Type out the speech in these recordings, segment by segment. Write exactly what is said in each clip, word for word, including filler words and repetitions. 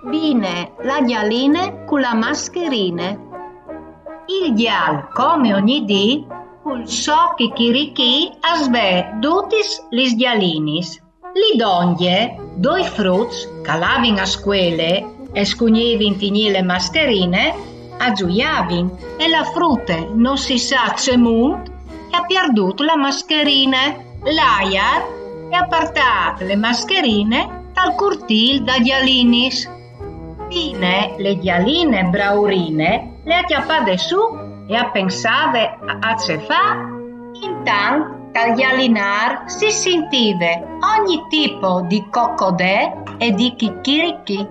Bine, la gjaline cu la mascherine. Il gjal, come ogni dì, cul so chichirichì as ve dutis lis gjalinis. Li dongje, doi fruts, ch'a lavin a scuele e scugnivin tignî le mascherine, a zuiavin e la frute, no si sa cemût, e à pierdût la mascherine. L'aiar e à partât le mascherine tal curtîl da gjalinis. Bine, le gjaline braurine le à cjapade sù e a pensave a, a ce fâ, intant tal gjalinâr si sintive ogni tipo di cocodè e di chichirichì.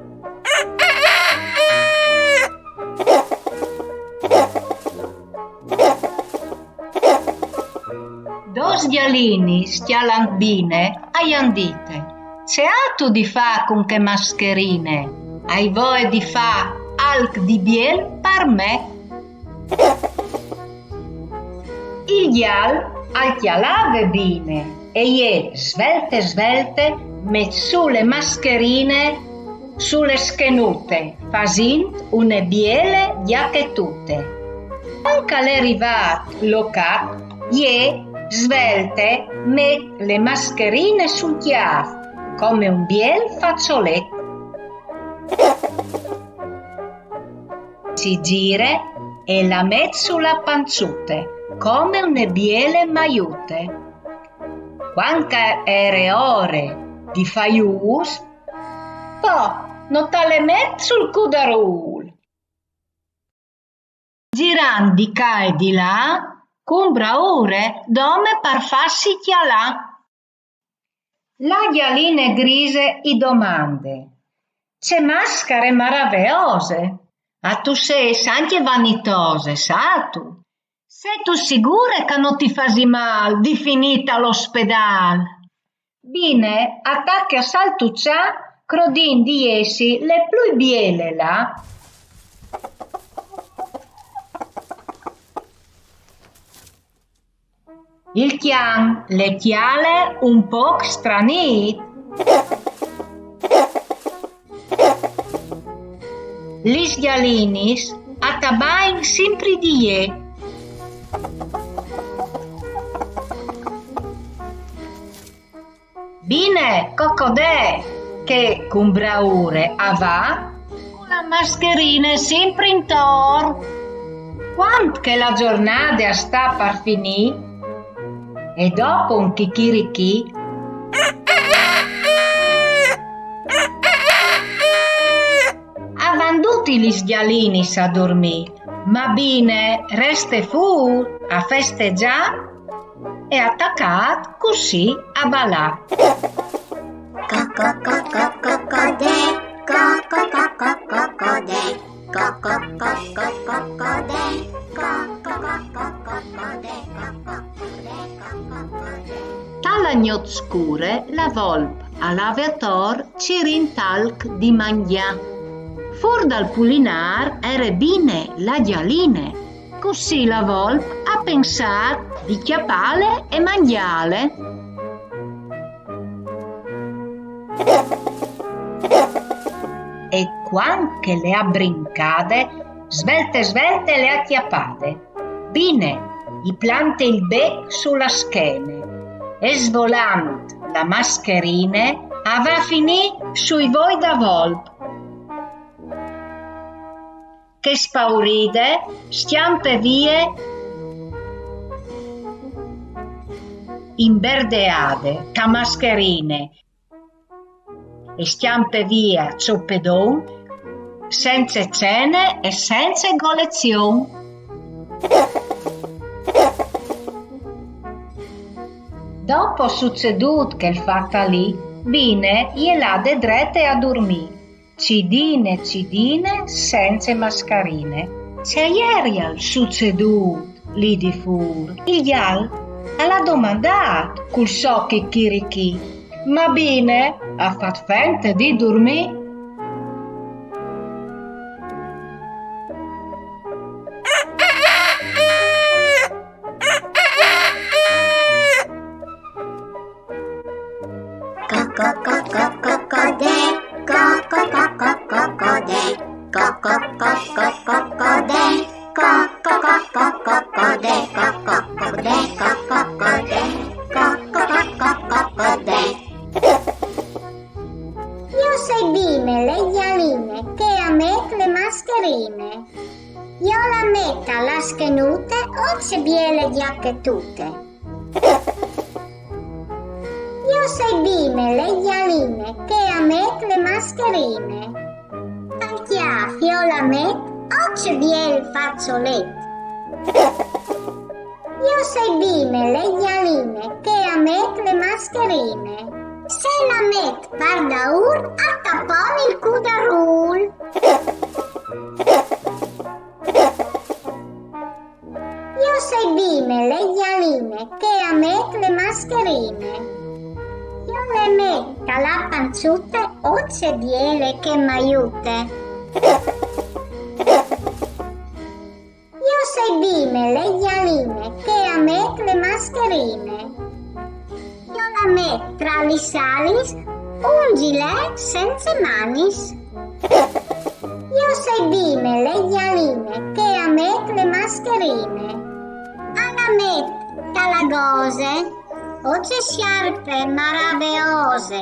Dôs gjalinis, cjalant Bine, a i àn dite: «Ce âtu di fâ cun chê mascherine? Ai voie di fâ alc di biel par me.» Il gjal al cjalave Bine e jê, svelte svelte, met sù le mascherine su le schenute, fasint une biele gjachetute. Cuant ch'al è rivât lo cat, jê, svelte, met le mascherine sul cjâf, come un biel façolet. Si gire e la met su la pançute, come une biele maiute. Cuant ch'a jere ore di fâ jûs, po, no te le met sul cudarûl. Girant di ca e di là, cun braure, dome par fâsi cjalâ. La gjaline grise i domande: «Ce mascare maraveose! A tu sês ancje vanitose, sâstu? Sêstu sigure ch'a no ti fasi mâl di finî tal ospedâl?» Bine a tache a saltuçâ, crodint di jessi le plui biele là. Il cjan le cjale un pôc stranît. Lis gjalinis a tabain simpri di jê. Bine, cocodè, che cun braure a va, cu la mascherine simpri intor. Cuant che la zornade a sta par finî, e dopo un chichirichì, a van dutis lis gjalinis a durmî, ma Bine reste fûr a festegjâ e à tacât cussì a balâ. Coco, coco, cocodè, coco, coco, cocodè, coco, coco, cocodè, coco, coco, cocodè, coco, coco, cocodè. Ta la gnot scure la volp a lave ator cirint alc di mangjâ. Fûr dal pulinâr e jere Bine la gjaline. Cussì la volp a à pensât di cjapâle e mangjâle. E cuant che le à brincade, svelte svelte le à cjapade. Bine, i plante il bec su la schene e, svolant la mascherine, a va a finî sui voi da volp, che spauride scjampe vie imberdeade ta mascherine e scjampe vie a çopedon, cence cene e cence golezion. Dopo sucedût chel fat lì, Bine je lade drete a durmî, cidine cidine, sence mascarine. Ce jerial sucedût li di fûr? Il gjal al à domandât cul so chichirichì, ma Bine à fat fente di durmî. Jo o sei Bine le gjaline che a met le mascherine. Jo la met a la schenute, oh ce biele gjachetute. Jo o sei Bine le gjaline che a met le mascherine. Al cjâf jo la met, oh ce biel fazolet. Jo o sei Bine le gjaline che a met le mascherine. Se la met par daûr, a tapon il cudarûl. Jo o sei Bine le gjaline che a met le mascherine. Jo le met a la panzute, oh ce biele che m'aiute. Jo o sei Bine le gjaline che a met le mascherine. Jo la met tra lis alis un gjilè sence manis. Jo o sei Bine le gjaline che a met le mascherine. A la met ta la gose, oh ce siarpe maraveose.